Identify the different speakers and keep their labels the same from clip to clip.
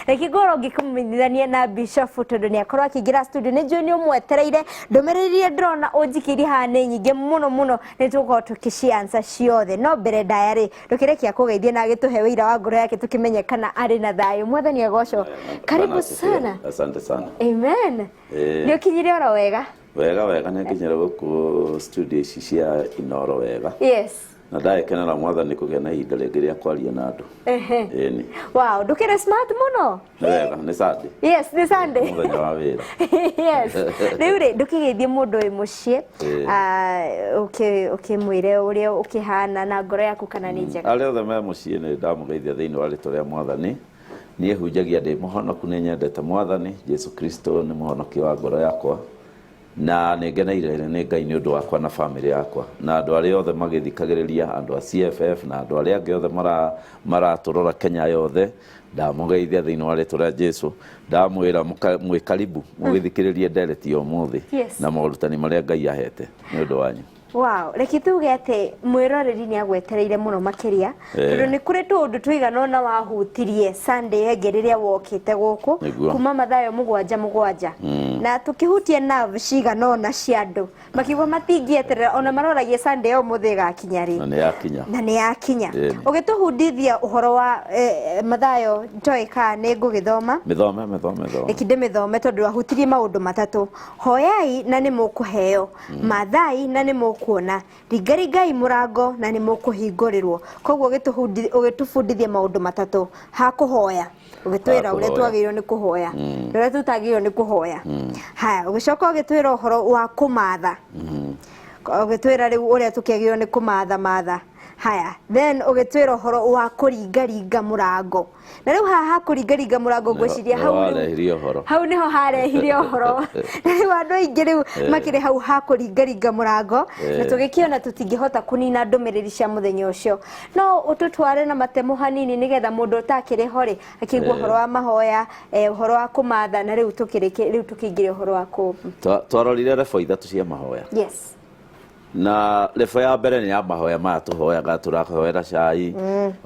Speaker 1: Reke ngorwo ngĩkũmenyithania na Bishop tondũ nĩ akorwo akĩingĩra studio. Nĩ njũĩ nĩ ũmwetereire. Ndũmĩrĩri iria ndĩrona ũnjikĩirie haha nĩ nyingĩ mũno mũno, nĩ tũgũkorwo tũkĩciansa ciothe, no mbere ndaya rĩ, ndũkĩrekia kũgeithia na agĩtũhe wĩira wa ngoro yake, tũkĩmenye kana arĩ na thayũ. Mwathani agocwo. Karibu
Speaker 2: Bwana asifiwe.
Speaker 1: sana.
Speaker 2: Asante sana.
Speaker 1: Amen. Nĩ ũkinyire oro wega?
Speaker 2: Wega wega, nĩ nginyire gũkũ studio ici cia Inoro wega. Na ndagĩkenera Mwathani kũgĩa na ihinda rĩngĩ rĩa kwaria na andũ. Ĩni.
Speaker 1: Wow, ndũkĩrĩ smart mũno.
Speaker 2: Nĩ wega, nĩ Sunday.
Speaker 1: Yes, nĩ Sunday.
Speaker 2: Mũthenya wa wĩra.
Speaker 1: Yes, rĩu rĩ, ndũkĩgeithie mũndũ wĩ mũciĩ. Ah, ũkĩmwĩre ũrĩa ũkĩhana na ngoro yaku kana nĩ njega.
Speaker 2: Arĩa othe me mũciĩ, nĩ ndamũgeithia thĩinĩ wa rĩtwa rĩa Mwathani. Niĩ hunjagia ndĩ mũhonoku, nĩ nyendete Mwathani Jesu Kristo, nĩ mũhonokia wa ngoro yakwa, na nĩ ngeneire nĩ Ngai nĩ ũndũ wakwa na famĩlĩ yakwa na andũ arĩa othe magĩthikagĩrĩria, andũ a CFF na andũ arĩa angĩ othe maratũrora Kenya yothe. Ndamũgeithia thĩinĩ wa rĩtwa rĩa Jesu. Ndamwĩra mwĩ karibu mũgĩthikĩrĩrie ndereti ya ũmũthĩ na morutani marĩa Ngai ahete nĩ ũndũ wanyu.
Speaker 1: Wow, reke tuge atĩ mwĩroreri nĩ agwetereire mũno makĩria, tondũ nĩ kũrĩ tũũndũ tũigana ũna wahutirie Sunday ĩngĩ rĩrĩa wokĩte gũkũ. Kuma Mathayo 7 7, na tũkĩhutia nerve cigana ũna cia andũ makiuga matingĩeterera, ona maroragia Sunday ya ũmũthĩ ĩgakinya rĩ.
Speaker 2: Na nĩ yakinya.
Speaker 1: Na nĩ yakinya. Ũgĩtũhundithia ũhoro wa Mathayo, ndoĩ kana nĩ ngũgĩthoma.
Speaker 2: Mĩthome, mĩthome, thome.
Speaker 1: Reke ndĩmĩthome, tondũ wahutirie maũndũ matatũ: hoyai na nĩ mũkũheo, mathai na nĩ mũkuona, ringaringai mũrango na nĩ mũkũhingũrĩrwo. Koguo ũgĩtũbundithia maũndũ matatũ ha kũhoya, ũgĩtwĩra ũrĩa
Speaker 2: kũhoya.
Speaker 1: Twagĩrĩirwo nĩ kũhoya na ũrĩa tũtagĩrĩirwo nĩ kũhoya. Haya, ũgĩcoka ũgĩtwĩra ũhoro wa kũmatha, ũgĩtwĩra rĩu ũrĩa tũkĩagĩrĩirwo nĩ kũmatha matha. Haya, then ũgĩtwĩra ũhoro wa kũringaringa mũrango, na rĩu haha ha kũringaringa mũrango, ngwĩciria hau rĩu
Speaker 2: warehirie ũhoro.
Speaker 1: Hau niho harehire ũhoro, na rĩu andũ aingĩ rĩu makĩrĩ hau ha kũringaringa mũrango, na tũgĩkĩona tũtingĩhota kũnina ndũmĩrĩri cia mũthenya ũcio, no ũtũtware na matemo hanini nĩgetha mũndũ ũtakĩrĩ ho rĩ akĩigua ũhoro wa mahoya, ũhoro wa kũmatha, na rĩu tũkĩrĩke, rĩu tũkĩingĩre ũhoro wa kũ
Speaker 2: Twarorire rebo ithatũ cia mahoya. Na rebo ya mbere nĩ ya mahoya maya tũhoyaga, tũrahoera cai,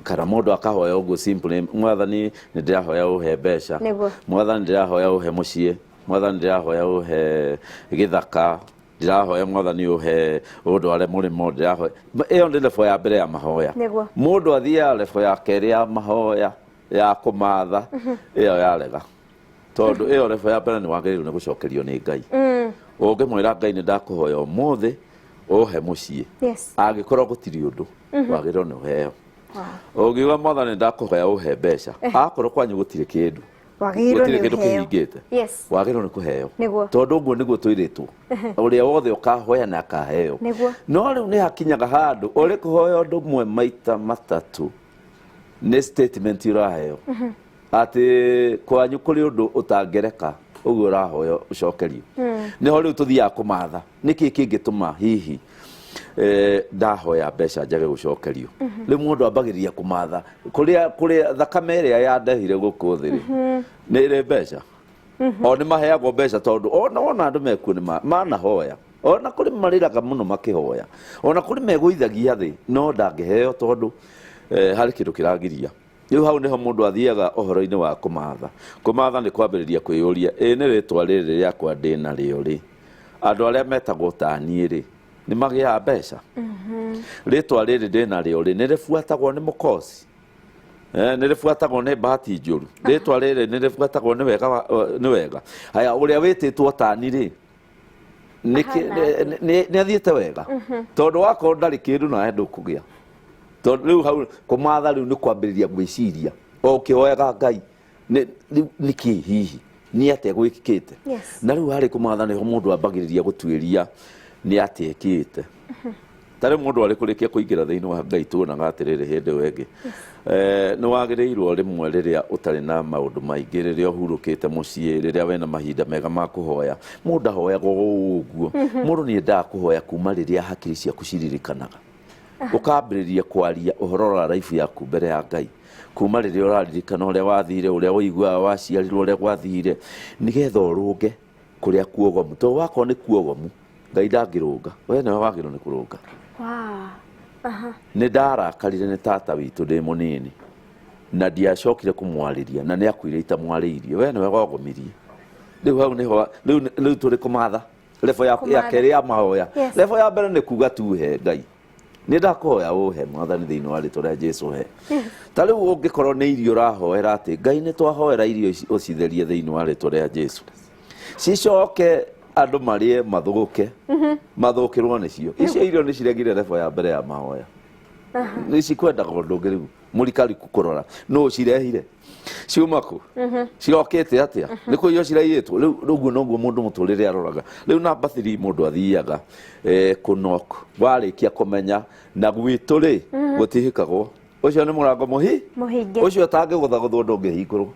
Speaker 2: kana mũndũ akahoya ũguo simply: Mwathani, nĩ ndĩrahoya ũhe mbeca. Mwathani, ndĩrahoya ũhe mũciĩ. Mwathani, ndĩrahoya ũhe gĩthaka. Ndĩrahoya, Mwathani, ũhe ũndware mũrĩmo. Ndĩrahoya. Ĩyo nĩ rebo ya mbere ya mahoya. Mũndũ athiaga rebo ya kerĩ ya mahoya ya kũmatha, ĩyo yarega, tondũ ĩyo rebo ya mbere nĩ wagĩrĩirwo nĩ gũcokerio nĩ Ngai. Ũngĩmwĩra Ngai, "Nĩ ndakũhoya ũmũthĩ ũhe mũciĩ," angĩkorwo gũtirĩ ũndũ, wagĩrĩirwo nĩ ũheo. Ũngiuga, "Mwathani, nĩ ndakũhoya ũhe mbeca," akorwo kwanyu gũtirĩ kĩndũ,
Speaker 1: wagĩrĩirwo
Speaker 2: gũtirĩ
Speaker 1: nĩ
Speaker 2: kĩndũ
Speaker 1: ũheo.
Speaker 2: kĩhingĩte, wagĩrĩirwo nĩ kũheo. Tondũ ũguo nĩguo twĩrĩtwo, ũrĩa wothe ũkahoya na akaheo. No rĩu nĩ hakinyaga handũ ũrĩ kũhoya ũndũ ũmwe maita matatũ, nĩ statement ũraheo atĩ kwanyu kũrĩ ũndũ ũtangĩreka ũguo ũrahoya ũcokerio. Nĩho rĩu tũthiaga kũmatha nĩkĩ kĩngĩtũma hihi ndahoya mbeca njage gũcokerio. Rĩu mũndũ ambagĩrĩria kũmatha kũrĩa thakame ĩrĩa yandehire gũkũ thĩ rĩ, nĩ ĩrĩ mbeca. O nĩ maheagwo mbeca, tondũ ona wona andũ mekuo nĩ manahoya, ona kũrĩ marĩraga mũno makĩhoya, ona kũrĩ megũithagia thĩ, no ndangĩheo tondũ harĩ kĩndũ kĩragiria. Rĩu hau nĩho mũndũ athiaga ũhoro-inĩ wa kũmatha. Kũmatha nĩ kwambĩrĩria kwĩyũria, ĩ nĩ rĩtwa rĩrĩ rĩakwa ndĩ narĩo rĩ, andũ arĩa metagwo ta niĩ rĩ, nĩ magĩaga mbeca? Rĩtwa rĩrĩ ndĩ narĩo rĩ, nĩ rĩbuatagwo nĩ mũkosi? Nĩ rĩbuatagwo nĩ bahati njũru? Rĩtwa rĩrĩ nĩ rĩbuatagwo nĩ wega nĩ wega? Haya, ũrĩa wĩtĩtwo tani rĩ,
Speaker 1: Ahana atĩa?
Speaker 2: Nĩ athiĩte wega? Tondũ wakorwo ndarĩ kĩndũ, nawe ndũkũgĩa. Tondũ rĩu hau kũmatha rĩu nĩ kwambĩrĩria gwĩciria o ũkĩhoyaga Ngai, rĩu nĩkĩ hihi, nĩ atĩa gwĩkĩkĩte? Na rĩu harĩ kũmatha nĩho mũndũ ambagĩrĩria gũtuĩria nĩ atĩa ĩkĩte. Ta rĩu mũndũ arĩ kũrĩkia kũingĩra thĩinĩ wa Ngai, tuonaga atĩrĩrĩ, hĩndĩ ĩyo ĩngĩ nĩ wagĩrĩirwo rĩmwe rĩrĩa ũtarĩ na maũndũ maingĩ, rĩrĩa ũhurũkĩte mũciĩ, rĩrĩa wĩna mahinda mega ma kũhoya. Mũndũ ahoyaga o ũguo, mũndũ nĩ endaga kũhoya kuma rĩrĩa hakiri ciaku ciririkanaga, ũkambĩrĩria kwaria ũhoro wa life yaku mbere ya Ngai kuma rĩrĩa ũraririkana ũrĩa wathire, ũrĩa ũiguaga waciarirwo, ũrĩa gwathire, nĩgetha ũrũnge kũrĩa kuogomu. Tondũ wakorwo nĩ kuogomu, Ngai ndangĩrũnga, we nĩwe wagĩrĩirwo nĩ kũrũnga. Nĩ ndarakarire nĩ tata witũ ndĩ mũnini. Na ndiacokire kũmwarĩria na nĩ akuire itamwarĩirie. We nĩwe wogomirie. Rĩu hau nĩho rĩu tũrĩ kũmatha level ya
Speaker 1: Kũmatha.
Speaker 2: kerĩ ya mahoya. Level ya mbere nĩ kuga tuhe Ngai, nĩ ndakũhoya ũhe Mwathani thĩinĩ wa rĩtwa rĩa Jesu he. Ta rĩu ũngĩkorwo nĩ irio ũrahoera atĩ Ngai nĩ twahoera irio ici ũcitherie thĩinĩ wa rĩtwa rĩa Jesu, cicoke andũ marĩe mathũke, mathũkĩrwo nĩcio, icio irio nĩ ciregire level ya mbere ya mahoya. Nĩ cikwendaga ũndũ ũngĩ rĩu mũrikariku kũrora nũ ũcirehire, ciuma kũ, cirokĩte atĩa, nĩ kũiywo ciraiyĩtwo. Rĩu ũguo noguo mũndũ mũtũrĩre aroraga. Rĩu namba 3 mũndũ athiaga kũnok warĩkia kũmenya na gwitũ rĩ gũtihikagwo, ũcio nĩ mũrango mũhi
Speaker 1: Mũhinge.
Speaker 2: Ũcio ũtangĩgũthagũthwo ndũngĩhingũrwo.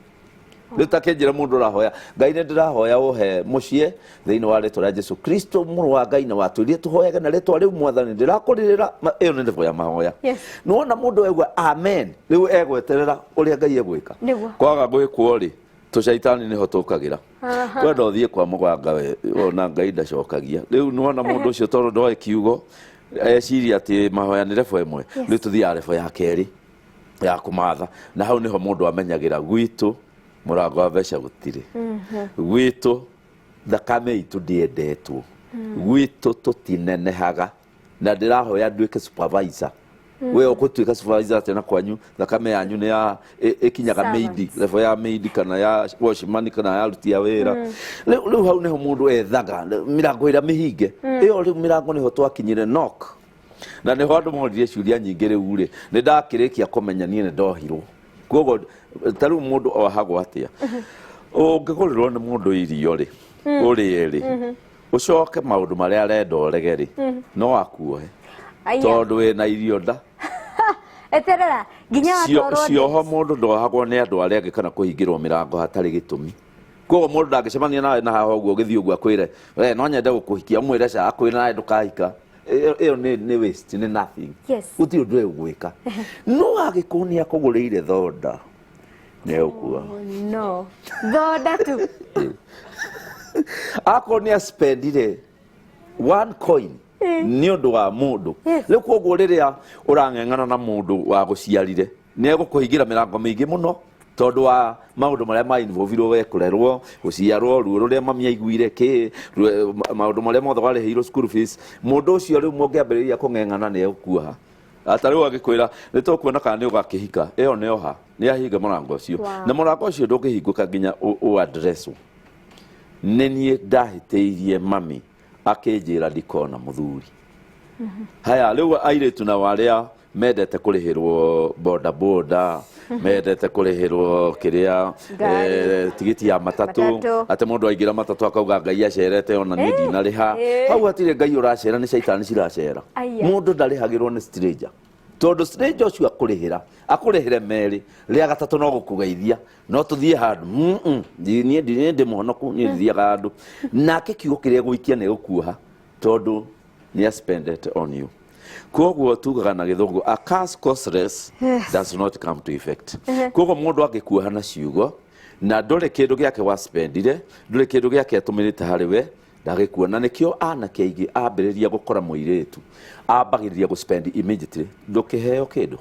Speaker 2: Rĩu ta kĩnjĩra mũndũ ũrahoya, Ngai nĩ ndĩrahoya ũhe mũciĩ thĩinĩ wa rĩtwa rĩa Jesu Kristo mũrũ wa Ngai, na watwĩrire tũhoyage na rĩtwa rĩu, Mwathani ndĩrakũrĩrĩra. Ĩyo nĩ level ya mahoya. Nĩwona mũndũ aigua amen, rĩu egweterera ũrĩa Ngai egwĩka. Kwaga gwĩkwo rĩ, tũcaitani nĩho tũkagĩra kwenda ũthiĩ kwa mũganga we ona Ngai ndacokagia. Rĩu nĩwona mũndũ ũcio tondũ ndoĩ kiugo eciria atĩ mahoya nĩ level ĩmwe. Rĩu tũthiaga level ya kerĩ ya kũmatha, na hau nĩho mũndũ amenyagĩra gwitũ mũrango wa mbeca gũtirĩ, gwitũ thakame itũ ndĩendetwo, gwitũ tũtinenehaga, na ndĩrahoya nduĩke supervisor. We ũgũtuĩka supervisor atĩa na kwanyu thakame yanyu nĩ ya ĩkinyaga
Speaker 1: Servants.
Speaker 2: maid, level ya maid kana ya watchman kana ya aruti a wĩra? Rĩu hau nĩho mũndũ ethaga mĩrango ĩrĩa mĩhinge ĩyo. Rĩu mĩrango nĩho twakinyire knock, na nĩho andũ moririe ciũria nyingĩ. Rĩu rĩ, nĩ ndakĩrĩkia kũmenya niĩ nĩ ndohirwo. Koguo ta rĩu mũndũ ohagwo atĩa? Ũngĩgũrĩrwo nĩ mũndũ irio rĩ, ũrĩe rĩ, ũcoke maũndũ marĩa arenda ũrege rĩ, no akuohe.
Speaker 1: Aya.
Speaker 2: Tondũ wĩna irio nda.
Speaker 1: Eterera nginya watwarwo.
Speaker 2: Cioho mũndũ ndohagwo nĩ andũ arĩa angĩ kana kũhingĩrwo mĩrango hatarĩ gĩtũmi. Koguo mũndũ ndangĩcemania nawe na haha ũguo ũgĩthiĩ ũguo akwĩre, "We no nyende gũkũhikia," ũmwĩre ca, akwĩre nawe ndũkahika. Ĩyo nĩ waste, nĩ nothing. Gũtirĩ ũndũ egwĩka, no angĩkorwo nĩ akũgũrĩire thonda nĩ egũkua.
Speaker 1: Oh, no thonda tu.
Speaker 2: Akorwo nĩ aspendire one coin nĩ ũndũ wa mũndũ. Rĩu koguo rĩrĩa ũrang'eng'ana na mũndũ wa gũciarire, nĩ egũkũhingĩra mĩrango mĩingĩ mũno tondũ wa maũndũ marĩa ma involvirwo we kũrerwo, gũciarwo, ruo rũrĩa mami aiguire, kĩ maũndũ marĩa mothe warĩhĩirwo, school fees. Mũndũ ũcio rĩu mũngĩambĩrĩria kũng'eng'ana nĩ egũkuoha. Ata rĩu angĩkwĩra nĩ tũkuona kana nĩ ũgakĩhika, ĩyo nĩ oha, nĩ ahinga mũrango ũcio. Na mũrango ũcio ndũngĩhingũka nginya ũ address nĩ niĩ ndahĩtĩirie mami akĩnjĩra ndikona mũthuri. Haya, rĩu airĩtu nao arĩa mendete kũrĩhĩrwo boda boda, mendete kũrĩhĩrwo kĩrĩa
Speaker 1: Ngari.
Speaker 2: Tigiti ya matatũ.
Speaker 1: Matatũ.
Speaker 2: Atĩ mũndũ aingĩra matatũ akauga Ngai acerete ona niĩ ndinarĩha. Hau hatirĩ Ngai ũracera, nĩ caitani ciracera.
Speaker 1: Aya.
Speaker 2: Mũndũ ndarĩhagĩrwo nĩ stranger, tondũ stranger ũcio akũrĩhĩra akũrĩhĩre merĩ, rĩa gatatũ no gũkũgeithia, no tũthiĩ handũ. Niĩ ndĩ mũhonoku, niĩ ndithiaga handũ nake. Kiugo kĩrĩa gũikia nĩ gũkuoha tondũ nĩ aspendete on you. Koguo tugaga na gĩthũngũ, "A curse causeless does not come to effect." Koguo mũndũ angĩkuoha na ciugo na ndũrĩ kĩndũ gĩake waspendire, ndũrĩ kĩndũ gĩake atũmĩrĩte harĩ we, ndagĩkuona. Nĩkĩo anake aingĩ ambĩrĩria gũkora mũirĩtu ambagĩrĩria gũspend immediately. Ndũkĩheo kĩndũ,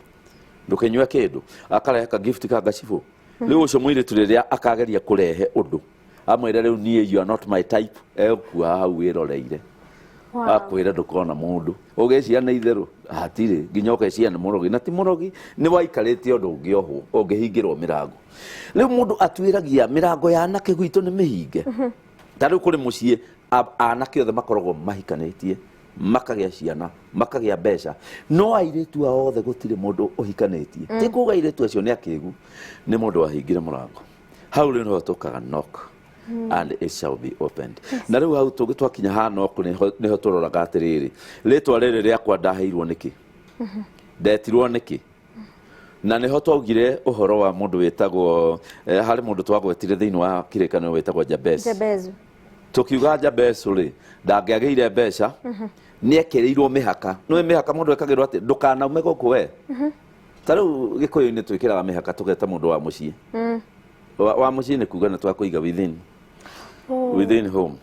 Speaker 2: ndũkĩnyue kĩndũ, akarehe ka gift ka gacibũ. Rĩu ũcio mũirĩtu rĩrĩa akageria kũrehe ũndũ amwĩre, "Rĩu niĩ you are not my type," egũkua hau wĩroreire. Akwĩre ndũkona mũndũ ũgĩciria nĩ itherũ, hatirĩ nginya ũgeciria nĩ mũrogi, na ti mũrogi, nĩ waikarĩte ũndũ ũngĩohwo, ũngĩhingĩrwo mĩrango. Rĩu mũndũ atuĩragia mĩrango ya anake gwitũ nĩ mĩhinge. Ta rĩu kũrĩ mũciĩ anake othe makoragwo mahikanĩtie, makagĩa ciana, makagĩa mbeca, no airĩtu ao othe gũtirĩ mũndũ ũhikanĩtie. Ti kuga airĩtu acio nĩ akĩgu, nĩ mũndũ wahingire mũrango. Hau rĩu nĩho tũkaga, "Knock and it shall be opened." Na rĩu hau tũngĩ twakinya haha knock, nĩho tũroraga atĩrĩrĩ, rĩtwa rĩrĩ rĩakwa ndaheirwo nĩkĩ, ndetirwo nĩkĩ? Na nĩho twaugire ũhoro wa mũndũ wĩtagwo harĩ mũndũ twagwetire thĩinĩ wa kĩrĩkanĩro wĩtagwo Jabez.
Speaker 1: Jabezu.
Speaker 2: Tũkiuga Jabezu rĩ, ndangĩagĩire mbeca, nĩ ekĩrĩirwo mĩhaka. Nĩũĩ mĩhaka mũndũ ekagĩrwo atĩ ndũkanaume gũkũ we. Ta rĩu gĩkũyũ-inĩ twĩkĩraga mĩhaka, tũgeta mũndũ wa mũciĩ. Wa mũciĩ nĩ kuga nĩ twakũiga within within home.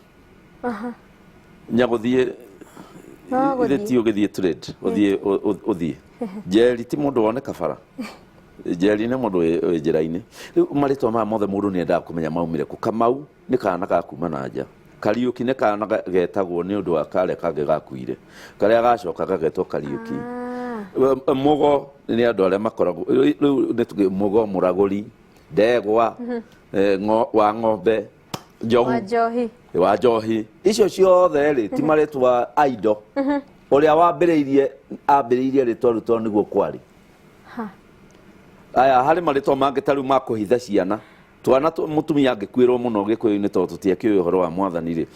Speaker 2: Nyagũthiĩ
Speaker 1: No
Speaker 2: ithe
Speaker 1: gũthiĩ.
Speaker 2: ti ũgĩthiĩ trade, ũthiĩ ũthiĩ njeri, ti mũndũ woneka bara. Njeri nĩ mũndũ wĩ njĩra-inĩ. Rĩu marĩtwa maya mothe mũndũ nĩ endaga kũmenya maumire kũ. Kamau nĩ kana ga kuma na nja. Kariũki nĩ kana getagwo nĩ ũndũ wa karĩa kangĩ gakuire. Karĩa gacoka gagetwo Kariũki. Mũgo nĩ andũ arĩa makoragwo rĩu nĩ tuge mũgo, mũragũri, ndegwa, wa ng'ombe, njogu,
Speaker 1: Wa njohi.
Speaker 2: Wa njohi. Icio ciothe rĩ ti marĩtwa a indo. Ũrĩa wambĩrĩirie ambĩrĩirie rĩtwa rĩu tondũ nĩguo kwarĩ. Aya, harĩ marĩtwa mangĩ ta rĩu ma kũhitha ciana. Twana mũtumia angĩkuĩrwo mũno gĩkũyũ-inĩ tondũ tũtiakĩũĩ ũhoro wa mwathani rĩ,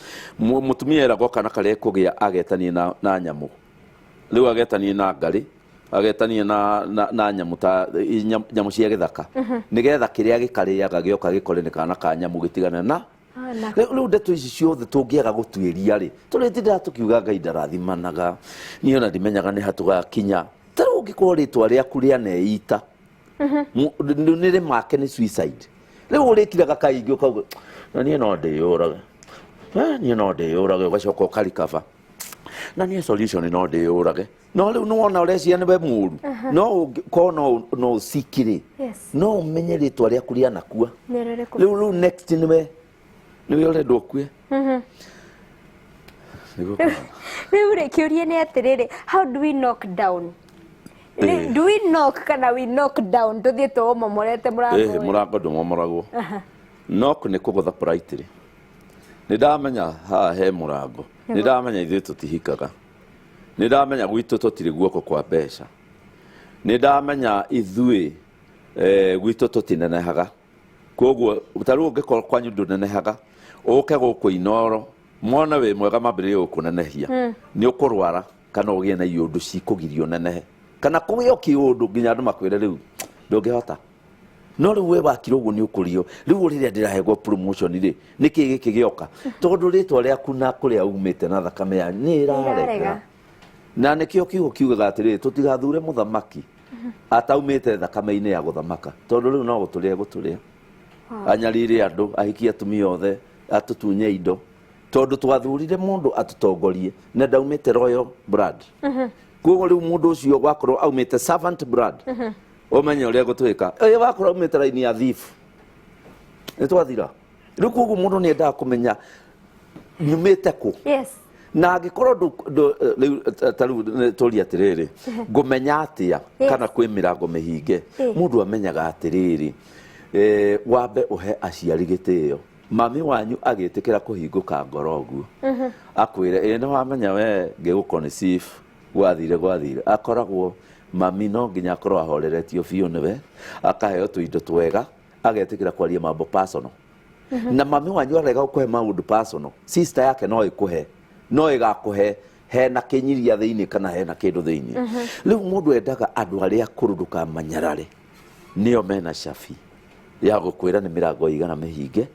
Speaker 2: mũtumia eragwo kana karĩa ekũgĩa agetanie na nyamũ. Rĩu agetanie na ngarĩ, agetanie na nyamũ ta nyamũ cia gĩthaka. Nĩgetha kĩrĩa gĩkarĩaga gĩoka gĩkore nĩ kana ka nyamũ gĩtigane na Rĩu ndeto ici ciothe tũngĩaga gũtuĩria rĩ, tũrĩtindaga tũkiuga Ngai ndarathimanaga, niĩ ona ndimenyaga nĩ ha tũgakinya. Ta rĩu ũngĩkorwo rĩtwa rĩaku rĩaneita, nĩ rĩmake nĩ suicide. Rĩu ũrĩkiraga kaingĩ ũkauga, na niĩ no ndĩyũrage. Niĩ no ndĩyũrage, ũgacoka ũkarikaba. Na niĩ solution no ndĩyũrage. No rĩu nĩwona ũreciria nĩwe mũru. No ũngĩkorwo no ũcikĩrĩ. No ũmenye rĩtwa rĩaku rĩanakua.
Speaker 1: Nĩ rĩrĩkũ?
Speaker 2: Rĩu next nĩwe ũrenda ũkue. Nĩguo kũhana.
Speaker 1: Rĩu rĩ, kĩũria nĩ atĩrĩrĩ, how do we knock down? Do we knock kana we knock down? Tũthiĩ tũũmomorete mũrango ũyũ.
Speaker 2: Mũrango ndũmomoragwo. Knock nĩ kũgũtha politely. Nĩ ndamenya haha he mũrango. Nĩ ndamenya ithuĩ tũtihikaga. Nĩ ndamenya gwitũ tũtirĩ guoko kwa mbeca. Nĩ ndamenya ithuĩ gwitũ tũtinenehaga. Koguo ta rĩu ũngĩkorwo kwanyu ndũnenehaga, ũke gũkũ Inooro, mone wĩ mwega mambĩrĩrie gũkũnenehia. Nĩ ũkũrwara kana ũgĩe na iũndũ cikũgiria ũnenehe. Kana kũgĩe o kĩũndũ nginya andũ makwĩre rĩu ndũngĩhota. No rĩu we wakira ũguo nĩ ũkũrio. Rĩu rĩrĩa ndĩrahegwo promotion rĩ, nĩkĩ gĩkĩ gĩoka? Tondũ rĩtwa rĩaku na kũrĩa umĩte na thakame yanyu nĩ ĩrarega. Na nĩkĩo kiugo kiugaga atĩrĩrĩ, tũtigathure mũthamaki ataumĩte thakame-inĩ ya gũthamaka, tondũ rĩu no gũtũrĩa gũtũrĩa. Anyarire andũ, ahikie atumia othe, atũtunye indo. Tondũ twathurire mũndũ atũtongorie na ndaumĩte royal blood. Koguo rĩu mũndũ ũcio wakorwo aumĩte servant blood, ũmenye ũrĩa gũtwĩka. Wakorwo aumĩte raini ya thief, nĩ twathira. Rĩu koguo mũndũ nĩ endaga kũmenya nyumĩte kũ. Na angĩkorwo rĩu ta rĩu nĩ tũrie atĩrĩrĩ, ngũmenya atĩa kana kwĩ mĩrango mĩhinge? Mũndũ amenyaga atĩrĩrĩ, wambe ũhe aciari gĩtĩo. Mami wanyu agĩtĩkĩra kũhingũka ngoro ũguo, akwĩre, ĩ nĩ wamenya we ngĩgũ-conceive gwathire gwathire. Akoragwo mami no nginya akorwo ahoreretio biũ nĩwe, akaheo tũindo twega, agetĩkĩra kwaria mambo personal. Na mami wanyu arega gũkũhe maũndũ personal, sister yake no ĩkũhe, no ĩgakũhe hena kĩnyiria thĩinĩ kana hena kĩndũ thĩinĩ. Rĩu mũndũ endaga andũ arĩa akũrũ ndũkamanyarare, nĩo mena cabi ya gũkwĩra nĩ mĩrango ĩigana mĩhinge,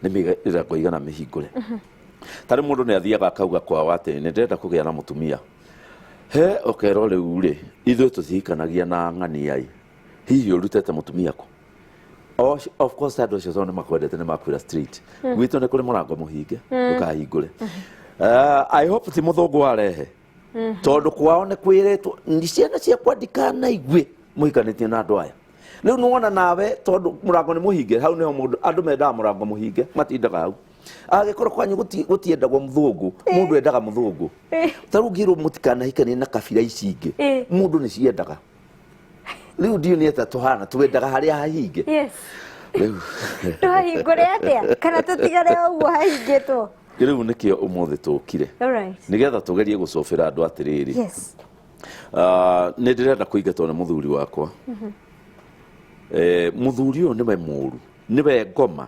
Speaker 2: nĩ mĩrango ĩigana mĩhingũre. Ta rĩu mũndũ nĩ athiaga akauga kwao atĩ nĩ ndĩrenda kũgĩa na mũtumia, he ũkerwo rĩu rĩ, ithuĩ tũtihikanagia na ng'ania ĩ, hihi ũrutĩte mũtumia kũ? Of course andũ acio tondũ nĩ makwendete nĩ makwĩra straight, gwitũ nĩ kũrĩ mũrango mũhinge, ndũkahingũre. I hope ti mũthũngũ warehe, tondũ kwao nĩ kwĩrĩtwo ciana ciakwa ndikanaigue mũhikanĩtie na andũ aya. Rĩu nĩwona nawe tondũ mũrango nĩ mũhinge, hau nĩho mũndũ andũ mendaga mũrango mũhinge, matindaga hau. Angĩkorwo kwanyu gũtiendagwo mũthũngũ, mũndũ endaga mũthũngũ. Ta rĩu ngĩrwo mũtikanahikanie na kabira ici ingĩ, mũndũ nĩ ciendaga. Rĩu ndiũ nĩ atĩa tũhana, twendaga harĩa hahinge. Rĩu
Speaker 1: Tũhahingũre atĩa? Kana tũtigare o ũguo hahingĩtwo?
Speaker 2: Rĩu nĩkĩo ũmũthĩ tũkire. Nĩgetha tũgerie gũcũbĩra andũ atĩrĩrĩ. Nĩ ndĩrenda kũingatwo nĩ mũthuri wakwa. Mũthuri ũyũ nĩwe mũru, nĩwe ngoma,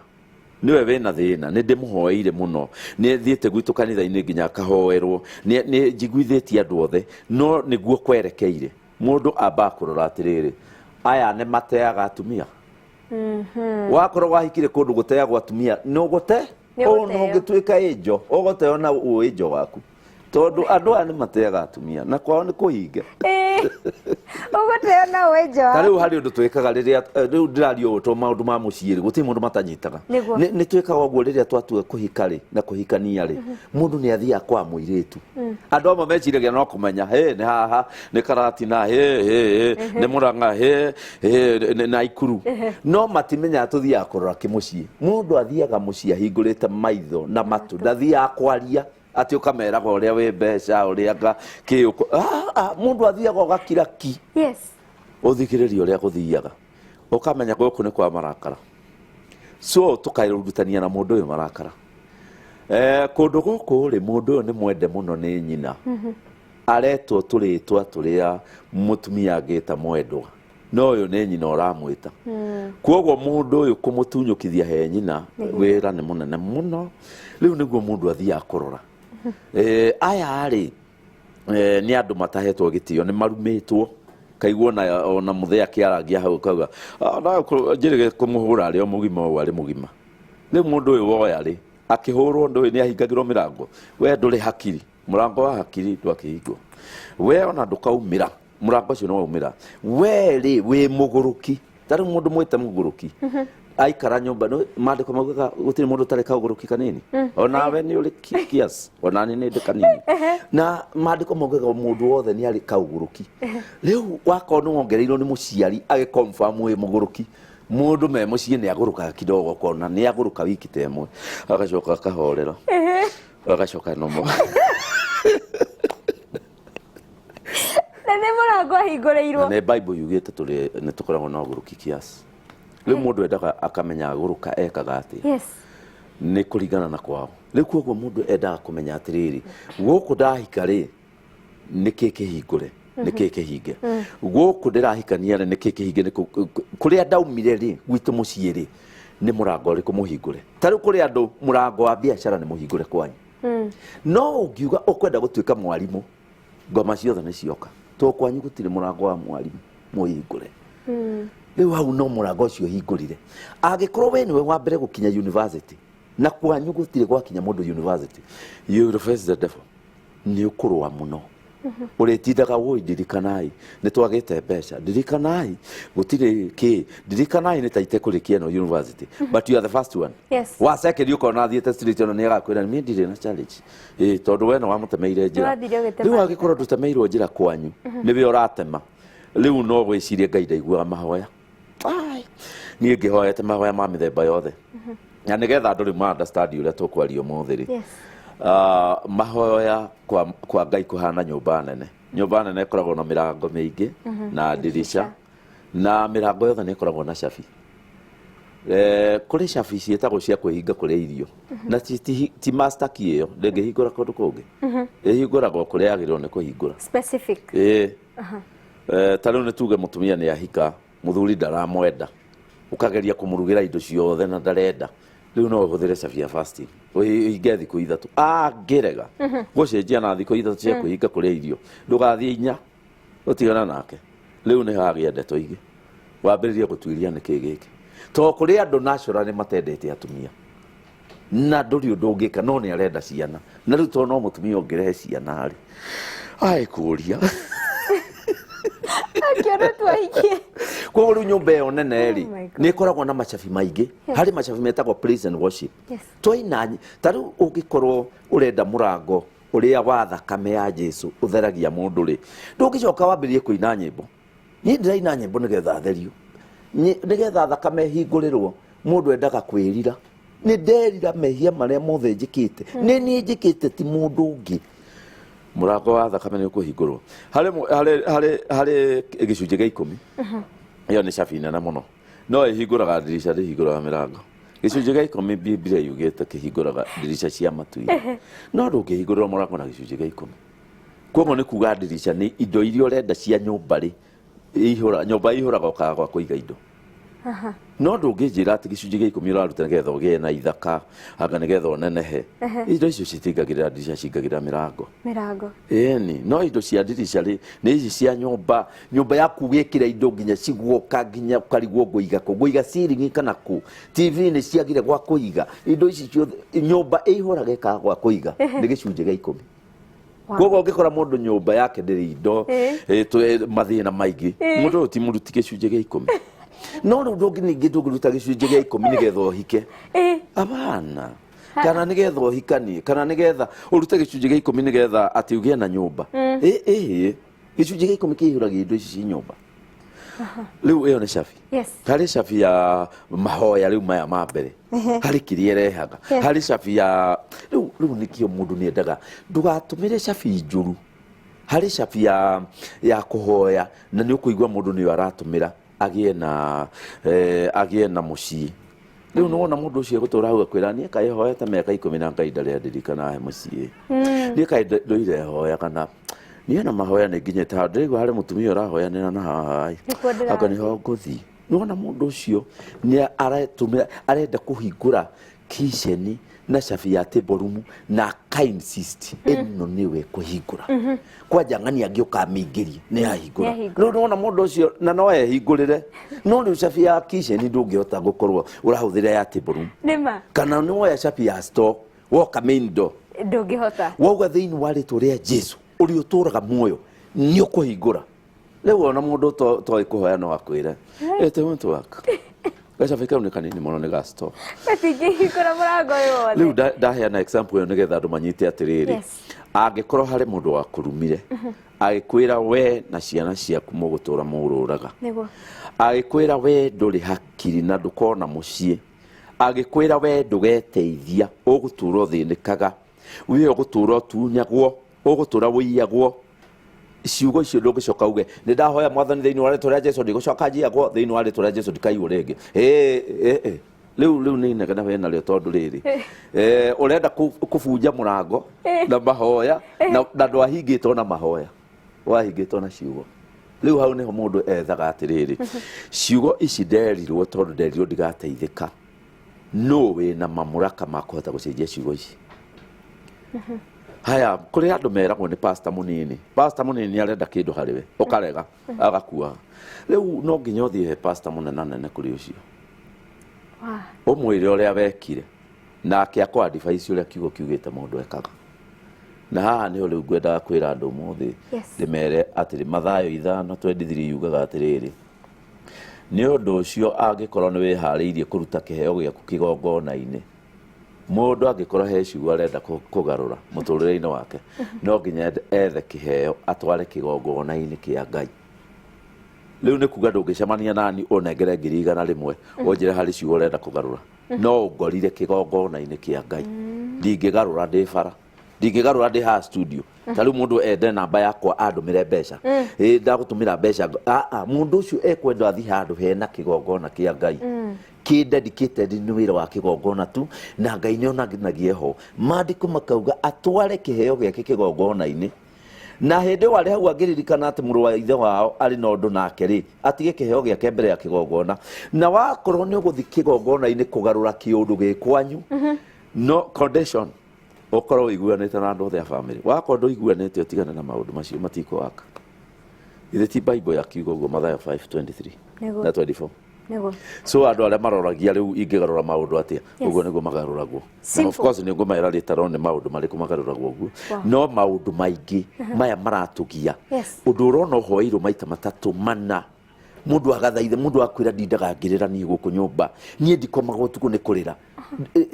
Speaker 2: nĩwe wĩna thĩna, nĩ ndĩmũhoeire mũno, nĩ thiĩte gwitũ kanitha-inĩ nginya akahoerwo, nĩ njiguithĩtie andũ othe, no nĩguo kwerekeire. Mũndũ ambaga kũrora atĩrĩrĩ, aya nĩ mateaga atumia. Wakorwo wahikire kũndũ gũteagwo atumia, nĩ ũgũte?
Speaker 1: Nĩ
Speaker 2: Ũũ
Speaker 1: ũgũteo.
Speaker 2: no ũngĩtuĩka ĩnjo, ũgũteo na ũĩnjo waku. Tondũ andũ aya nĩ mateaga atumia na kwao nĩ kũhinga.
Speaker 1: Ũgũteo na wĩ nja.
Speaker 2: Ta rĩu harĩ ũndũ twĩkaga rĩrĩa rĩu ndĩraria ũũ to maũndũ ma mũciĩ rĩ, gũtirĩ mũndũ matanyitaga.
Speaker 1: Nĩguo.
Speaker 2: Nĩ twĩkaga ũguo rĩrĩa twatua kũhika rĩ na kũhikania rĩ, mũndũ nĩ athiaga kwa mũirĩtu. Andũ amwe meciragia no kũmenya hĩ nĩ haha nĩ Karatina, hĩ hĩ hĩ nĩ Mũrang'a, hĩ hĩ nĩ Naikuru, no matimenyaga tũthiaga kũrora kĩmũciĩ. Mũndũ athiaga mũciĩ ahingũrĩte maitho na matũ, ndathiaga kwaria atĩ ũkameraga ũrĩa wĩ mbeca ũrĩa nga kĩ mũndũ athiaga ũgakira ki. Ũthikĩrĩrie ũrĩa gũthiaga, ũkamenya gũkũ nĩ kwa marakara, so tũkarutania na mũndũ ũyũ marakara. Kũndũ gũkũ rĩ, mũndũ ũyũ nĩ mwende mũno nĩ nyina, aretwo tũrĩtwa tũrĩa mũtumia angĩta mwendwa, no ũyũ nĩ nyina ũramwĩta. Koguo mũndũ ũyũ kũmũtunyũkithia he nyina wĩra nĩ mũnene mũno. Rĩu nĩguo mũndũ athiaga kũrora. Aya rĩ, nĩ andũ matahetwo gĩtĩo, nĩ marumĩtwo, kaigua ona mũthee akĩarangia hau kauga, "Ah, no njĩrĩge kũmũhũra arĩ o mũgima ũũ arĩ mũgima." Rĩu mũndũ ũyũ woya rĩ, akĩhũrwo ndũĩ nĩ ahingagĩrwo mĩrango, we ndũrĩ hakiri, mũrango wa hakiri ndwakĩhingwo, we ona ndũkaumĩra mũrango ũcio nĩ waumĩra. We rĩ, wĩ mũgũrũki. Ta rĩu mũndũ mwĩte mũgũrũki aikara nyũmba, maandĩko maugaga gũtirĩ mũndũ ũtarĩ kaũgũrũki kanini. Onawe nĩ ũrĩ kiasi, onani nĩ ndĩ kanini, na maandĩko maugaga mũndũ wothe nĩ arĩ kaũgũrũki. Rĩu wakorwo nĩ wongereirwo nĩ mũciari agĩconfirm wĩ mũgũrũki, mũndũ me mũciĩ nĩ agũrũkaga kidogo, ũkona nĩ agũrũka wiki ta ĩmwe, agacoka akahorera, agacoka nomo.
Speaker 1: Na nĩ mũrango ahingũrĩirwo.
Speaker 2: Na nĩ Bible yugĩte tũrĩ nĩ tũkoragwo na ũgũrũki kiasi. Rĩu mũndũ endaga akamenya agũrũka ekaga atĩa. Nĩ kũringana na kwao. Rĩu koguo mũndũ endaga kũmenya atĩrĩrĩ, gũkũ ndahika rĩ, nĩ kĩ kĩhingũre, nĩ kĩ kĩhinge? Gũkũ ndĩrahikania rĩ, nĩ kĩ kĩhinge? Nĩ kũrĩa ndaumire rĩ, gwitũ mũciĩ rĩ, nĩ mũrango ũrĩkũ mũhingũre? Ta rĩu kũrĩ andũ mũrango wa biacara nĩ mũhingũre kwanyu, no ũngiuga ũkwenda gũtuĩka mwarimũ, ngoma ciothe nĩ cioka, to kwanyu gũtirĩ mũrango wa mwarimũ mũhingũre. Rĩu hau no mũrango ũcio ũhingũrire. Angĩkorwo we nĩwe wa mbere gũkinya university na kwanyu gũtirĩ gwakinya mũndũ university, you will face the devil. Nĩ ũkũrũa mũno, ũrĩtindaga woi, ndirikanai nĩ twagĩte mbeca, ndirikanai gũtirĩ kĩ, ndirikanai nĩ taite kũrĩkia ĩno university, but you are the first one. Wa second ũkona athiĩte street, ona nĩ agakwĩra niĩ ndirĩ na challenge ĩ, tondũ we nĩ wamũtemeire njĩra.
Speaker 1: Nĩwathire ũgĩtema.
Speaker 2: Rĩu angĩkorwo ndũtemeirwo njĩra kwanyu, nĩwe ũratema. Rĩu no wĩcirie Ngai ndaiguaga mahoya. Ai, niĩ ngĩhoete mahoya ma mĩthemba yothe, na nĩgetha andũ rĩu ma understand ũrĩa tũkwaria ũmũthĩ rĩ. Mahoya kwa Ngai kũhana nyũmba nene. Nyũmba nene ĩkoragwo na mĩrango mĩingĩ na ndirica, na mĩrango yothe nĩ ĩkoragwo na cabi. Kũrĩ cabi ciĩtagwo cia kwĩhinga kũrĩa irio, na ti master key ĩyo ndĩngĩhingũra kũndũ kũngĩ, ĩhingũragwo kũrĩa yagĩrĩirwo nĩ kũhingũra.
Speaker 1: Specific.
Speaker 2: Ĩĩ. Ta rĩu nĩ tuge mũtumia nĩ ahika, mũthuri ndaramwenda, ũkageria kũmũrugĩra indo ciothe na ndarenda. Rĩu no ũhũthĩre cabi ya fasting, ũhinge thikũ 3. Angĩrega gũcenjia na thikũ 3 cia kwĩhinga kũrĩa irio, ndũgathiĩ 4, ũtigana nake. Rĩu nĩ hagĩa ndeto ingĩ, wambĩrĩrie gũtuĩria nĩkĩ gĩkĩ, to kũrĩ andũ naturally matendete atumia na ndũrĩ ũndũ ũngĩka, no nĩ arenda ciana, na rĩu tondũ no mũtumia ũngĩrehe ciana rĩ, aĩ kũria.
Speaker 1: Akĩona twahikie.
Speaker 2: Koguo rĩu nyũmba ĩyo nene rĩ,
Speaker 1: Oh my God.
Speaker 2: nĩ ĩkoragwo na macabi maingĩ. Harĩ macabi metagwo praise and worship. Twaina ta rĩu ũngĩkorwo ũrenda mũrango ũrĩa wa thakame ya Jesu ũtheragia mũndũ rĩ, ndũngĩcoka wambĩrĩrie kũina nyĩmbo. Niĩ ndĩraina nyĩmbo nĩgetha therio, nĩgetha thakame ĩhingũrĩrwo. Mũndũ endaga kwĩrira, nĩ nderira mehia marĩa mothe njĩkĩte, nĩ niĩ njĩkĩte, ti mũndũ ũngĩ. Mũrango wa thakame nĩ ũkũhingũrwo. Harĩ gĩcunjĩ gĩa 10, ĩyo nĩ cabi nene mũno, no ĩhingũraga ndirica, ndĩhingũraga mĩrango. Gĩcunjĩ gĩa 10, Biblia yugĩte kĩhingũraga ndirica cia matu-inĩ, no ndũngĩhingũrĩrwo mũrango na gĩcunjĩ gĩa 10. Koguo nĩ kuga ndirica nĩ indo iria ũrenda cia nyũmba rĩ, ihũra nyũmba ihũraga ũkaga gwa kũiga indo. No ndũngĩnjĩra atĩ gĩcunjĩ gĩa 10 ũraruta nĩgetha ũgĩe na ithaka, anga nĩgetha ũnenehe. Indo icio citingagĩrĩra ndirica, cingagĩrĩra mĩrango.
Speaker 1: Mĩrango.
Speaker 2: Ĩni, no indo cia ndirica rĩ, nĩ ici cia nyũmba. Nyũmba yaku wĩkĩre indo nginya ciguoka, nginya ũkarigwo ngũiga kũ, ngũiga ceiling kana kũ, TV nĩ ciagire gwa kũiga indo ici ciothe. Nyũmba ĩihũraga ĩkaga gwa kũiga nĩ gĩcunjĩ gĩa 10. Koguo ũngĩkora mũndũ nyũmba yake ndĩrĩ indo, mathĩna maingĩ, mũndũ ũyũ ti mũruti gĩcunjĩ gĩa ikũmi. No rĩu ndũngĩ ningĩ ndũngĩruta gĩcunjĩ gĩa ikũmi nĩgetha ũhike, abana, kana nĩgetha ũhikanie, kana nĩgetha ũrute gĩcunjĩ gĩa ikũmi nĩgetha atĩ ũgĩe na nyũmba. Gĩcunjĩ gĩa ikũmi kĩihũragia indo ici ci nyũmba. Rĩu ĩyo nĩ cabi. Harĩ cabi ya mahoya rĩu maya ma mbere, harĩ kĩrĩa ĩrehaga. Harĩ cabi ya rĩu nĩkĩo mũndũ nĩ endaga ndũgatũmĩre cabi njũru. Harĩ cabi ya kũhoya, na nĩ ũkũigua mũndũ nĩyo aratũmĩra agĩe na mũciĩ. Rĩu nĩ wona mũndũ ũcio egũtũra hau akwĩra, niĩ kaĩ hoete mĩaka 10 na Ngai ndarĩ andirikana he mũciĩ, niĩ kaĩ ndũire hoyaga na niĩ na mahoya nĩ nginyĩte handũ ndĩraigua harĩ mũtumia ũrahoyanĩra na haha ĩ.
Speaker 1: Nĩkuo ndĩrathiĩ.
Speaker 2: Anga nĩho ngũthiĩ. Nĩ wona mũndũ ũcio nĩ aratũmĩra, arenda kũhingũra kitchen na cabi ya table room na aka insist ĩno nĩwe kũhingũra, kwanja ng'ania angĩ ũkamĩingĩria nĩ yahingũra.
Speaker 1: Nĩahingũra.
Speaker 2: Rĩu nĩwona mũndũ ũcio na no ehingũrĩre, no rĩu cabi ya kitchen ndũngĩhota gũkorwo ũrahũthĩra ya table room,
Speaker 1: Nĩma.
Speaker 2: kana nĩ woya cabi ya store woka main door,
Speaker 1: Ndũngĩhota.
Speaker 2: Wauga thĩinĩ wa rĩtwa rĩa Jesu ũrĩa ũtũraga muoyo nĩ ũkũhingũra. Rĩu ona mũndũ toĩ kũhoya no akwĩre it won't work, gacabi kau nĩ kanini mũno, nĩ ga store.
Speaker 1: Gatingĩhingũra mũrango ũyũ wothe.
Speaker 2: Rĩu ndaheana example ĩyo nĩgetha andũ manyite atĩrĩrĩ, angĩkorwo harĩ mũndũ wakũrumire agĩkwĩra we na ciana ciaku mũgũtũra mũrũraga, agĩkwĩra we ndũrĩ hakiri na ndũkona mũciĩ, agĩkwĩra we ndũgeteithia, ũgũtũra ũthĩnĩkaga, we ũgũtũra ũtunyagwo, ũgũtũra wũiyagwo, ciugo icio ndũngĩcoka uge nĩ ndahoya Mwathani thĩinĩ wa rĩtwa rĩa Jesu ndigũcoka njiyagwo, thĩinĩ wa rĩtwa rĩa Jesu ndikaiywo rĩngĩ. Ĩ, ĩ, ĩ. Rĩu nĩ inegene we narĩo, tondũ rĩrĩ ũrenda kũbunja mũrango na mahoya na ndwahingĩtwo na mahoya, wahingĩtwo na ciugo. Rĩu hau nĩho mũndũ ethaga atĩrĩrĩ, ciugo ici nderirwo, tondũ nderirwo ndigateithĩka, no wĩna mamũraka ma kũhota gũcenjia ciugo ici? Haya, kũrĩ andũ meragwo nĩ pastor mũnini. Pastor mũnini nĩ arenda kĩndũ harĩ we, ũkarega, agakua. Rĩu no nginya ũthiĩ he pastor mũnene nene kũrĩ ũcio, ũmwĩre ũrĩa wekire, nake akũ advise ũrĩa kiugo kiugĩte mũndũ ekaga. Na haha nĩho rĩu ngwendaga kwĩra andũ ũmũthĩ, ndĩmere atĩrĩ, Mathayo 5:23 yugaga atĩrĩrĩ, nĩ ũndũ ũcio angĩkorwo nĩ wĩharĩirie kũruta kĩheo gĩaku kĩgongona-inĩ. Mũndũ angĩkorwo he ciugo arenda kũgarũra mũtũrĩre-inĩ wake, no nginya ethe kĩheo atware kĩgongona-inĩ kĩa Ngai. Rĩu nĩ kuga ndũngĩcemania nani ũnengere 100,000 ũnjĩre harĩ ciugo ũrenda kũgarũra, no ũngorire kĩgongona-inĩ kĩa Ngai. Ndingĩgarũra ndĩ bara, ndingĩgarũra ndĩ haha studio. Ta rĩu mũndũ ende namba yakwa andũmĩre mbeca, ĩ ndagũtũmĩra mbeca. Aa, mũndũ ũcio ekwenda athiĩ handũ hena kĩgongona kĩa Ngai kĩ dedicated nĩ wĩra wa kĩgongona tu, na Ngai nĩ onanagie ho. Maandĩko makauga atware kĩheo gĩake kĩgongona-inĩ, na hĩndĩ ĩyo arĩ hau angĩririkana atĩ mũrũ wa ithe wao arĩ na ũndũ nake rĩ, atige kĩheo gĩake mbere ya kĩgongona. Na wakorwo nĩ ũgũthiĩ kĩgongona-inĩ kũgarũra kĩũndũ gĩ kwanyu, no condition ũkorwo ũiguanĩte na andũ othe a family. Wakorwo ndũiguanĩte, ũtigane na maũndũ macio, matikũwaka. Githĩ ti Bible ya kiugo ũguo, Mathayo 5:23 na 24?
Speaker 1: Nĩguo.
Speaker 2: So andũ arĩa maroragia rĩu ingĩgarũra maũndũ atĩa, ũguo nĩguo magarũragwo. Na of course nĩ ngũmera rĩtaro nĩ maũndũ marĩkũ magarũragwo ũguo, no maũndũ maingĩ maya maratũgia, ũndũ ũrona ũhoeirwo maita matatũ mana, mũndũ agathaithe, mũndũ akwĩra ndindaga ngĩrĩra niĩ gũkũ nyũmba, niĩ ndikomaga ũtukũ nĩ kũrĩra.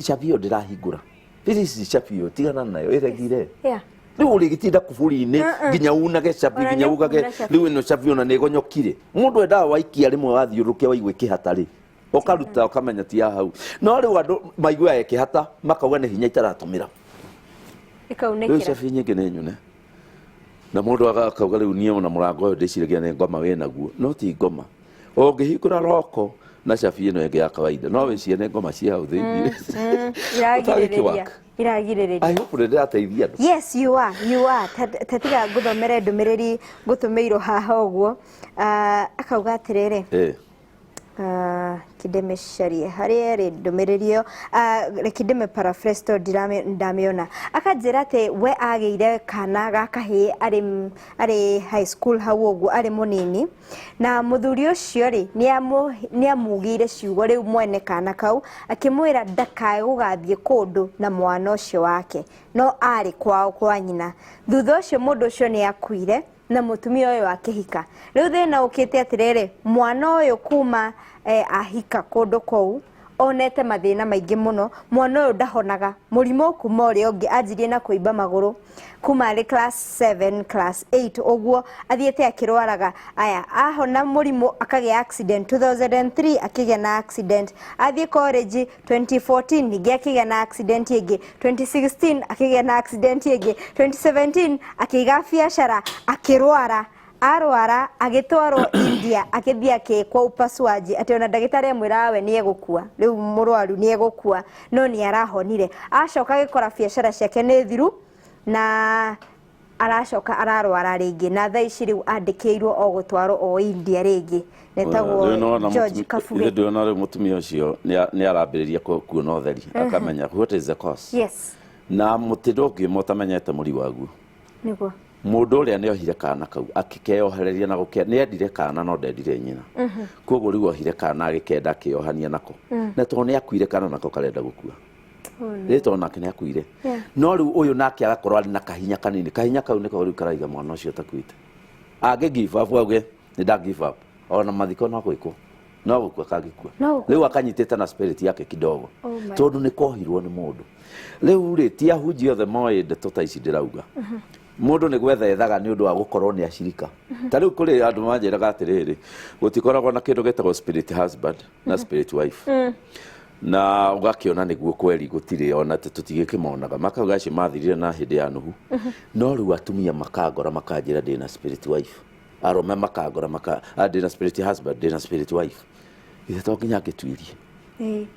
Speaker 2: Cabi ĩyo ndĩrahingũra. Please, cabi ĩyo tigana nayo, ĩregire. Rĩu ũrĩgĩtinda kuburi-inĩ nginya unage cabi,
Speaker 1: Ona
Speaker 2: nginya
Speaker 1: nĩ
Speaker 2: ugage
Speaker 1: ũkuna cabi.
Speaker 2: Rĩu ĩno cabi ona nĩ ĩgonyokire. Mũndũ endaga waikia rĩmwe, wathiũrũrũkia, waigua ĩkĩhata rĩ, ũkaruta ũkamenya ti ya hau. No rĩu andũ maiguaga ĩkĩhata makauga nĩ hinya itaratũmĩra. Rĩu
Speaker 1: Ĩkaunĩkĩra.
Speaker 2: Cabi nyingĩ nĩ nyune, na mũndũ akauga rĩu niĩ ona mũrango ũyũ ndĩciragia nĩ ngoma wĩ naguo, no ti ngoma. Ũngĩhingũra roko na cabi ĩno ĩngĩ ya kawaida, no wĩcirie nĩ ngoma cia hau thĩinĩ.
Speaker 1: Iragirĩrĩria.
Speaker 2: Ũtagĩkĩwaka.
Speaker 1: Iragirĩrĩria.
Speaker 2: I hope nĩ ndĩrateithia andũ.
Speaker 1: Yes, you are, you are. Ta tiga ngũthomere ndũmĩrĩri ngũtũmĩirwo haha ũguo. Ah, akauga atĩrĩrĩ, Kĩndĩmĩcarie harĩa ĩrĩ ndũmĩrĩri ĩyo. Reke ndĩmĩ paraphrase tondũ ndamĩona. Akanjĩra atĩ we agĩire kana ga kahĩĩ arĩ high school hau ũguo arĩ mũnini, na mũthuri ũcio rĩ nĩ amugĩire ciugo rĩu mwene kana kau, akĩmwĩra ndakae gũgathiĩ kũndũ na mwana ũcio wake, no arĩ kwao kwa nyina. Thutha ũcio mũndũ ũcio nĩ akuire na mũtumia ũyũ akĩhika. Rĩu thĩna ũkĩte atĩrĩrĩ, mwana ũyũ kuma ahika kũndũ kũu onete mathĩna maingĩ mũno. Mwana ũyũ ndahonaga mũrimũ kuma ũrĩa ũngĩ, anjirie na kũimba magũrũ kuma arĩ class 7, class 8 ũguo, athiĩte akĩrwaraga. Aya ahona mũrimũ akagĩa accident 2003, akĩgĩa na accident athiĩ college 2014, ningĩ akĩgĩa na accident ĩngĩ 2016, akĩgĩa na accident ĩngĩ 2017, akĩiga biacara, akĩrwara, arwara agĩtwarwo India, akĩthiĩ akĩkwo upasuaji, atĩ ona ndagĩtarĩ amwĩra we nĩ egũkua rĩu, mũrwaru nĩ egũkua, no nĩ arahonire. Acoka agĩkora biacara ciake nĩ thiru na aracoka ararwara rĩngĩ, na thaa ici rĩu andĩkĩirwo o gũtwarwo o India rĩngĩ. Netagwo
Speaker 2: Rĩu nĩwona
Speaker 1: George Kabuge.
Speaker 2: Ithe ndĩrona rĩu mũtumia ũcio nĩ arambĩrĩria kuona ũtheri, akamenya what is the cause. Na mũtĩ ndũngiuma ũtamenyete mũri waguo. Mũndũ ũrĩa nĩ ohire kana kau akĩkeohereria na gũke, nĩ endire kana no ndendire nyina. Koguo rĩu ohire kana agĩkenda akĩohania nako, na tondũ nĩ akuire kana nako karenda gũkua.
Speaker 1: Oh, no.
Speaker 2: Rĩtwa nake nĩ akuire. No rĩu ũyũ nake agakorwo arĩ na kahinya kanini, kahinya kau nĩko rĩu karaiga mwana ũcio atakuĩte. Angĩ give up auge nĩ nda give up, ona mathiko no gwĩkwo, no gũkua kangĩkua.
Speaker 1: No gũkua.
Speaker 2: Rĩu akanyitĩte na spirit yake kidogo,
Speaker 1: Oh my.
Speaker 2: tondũ nĩ kohirwo nĩ mũndũ. Rĩu rĩ, ti ahunjia othe moĩ ndeto ta ici ndĩrauga. Mũndũ nĩ gwetha ethaga nĩ ũndũ wa gũkorwo nĩ acirika. Ta rĩu kũrĩ andũ manjĩraga atĩrĩrĩ, gũtikoragwo na kĩndũ gĩtagwo spirit husband na spirit wife, na ũgakĩona nĩguo kweri gũtirĩ, ona tũtigĩkĩmonaga. Makauga acio mathirire na hĩndĩ ya Nuhu. No rĩu atumia makangora makanjĩra ndĩna spirit wife, arũme makangora maka ndĩna spirit husband, ndĩna spirit wife. Ithe to nginya ngĩtuirie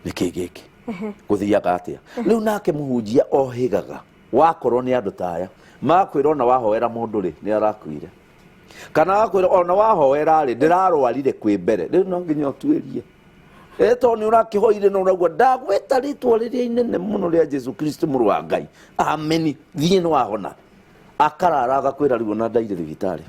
Speaker 2: nĩkĩ gĩkĩ gũthiaga atĩa. Rĩu nake mũhunjia ohĩgaga wakorwo nĩ andũ ta aya makwĩra ona wahoera mũndũ rĩ nĩ arakuire, kana wakwĩra ona wahoera rĩ ndĩrarwarire kwĩ mbere. Rĩu no nginya ũtuĩrie tondũ nĩ ũrakĩhoire na ũraigua ndagwĩta rĩtwa rĩrĩa inene mũno rĩa Jesu Kristo mũrũ wa Ngai, ameni, thiĩ nĩ wahona. Akarara agakwĩra rĩu ona ndaire thibitarĩ,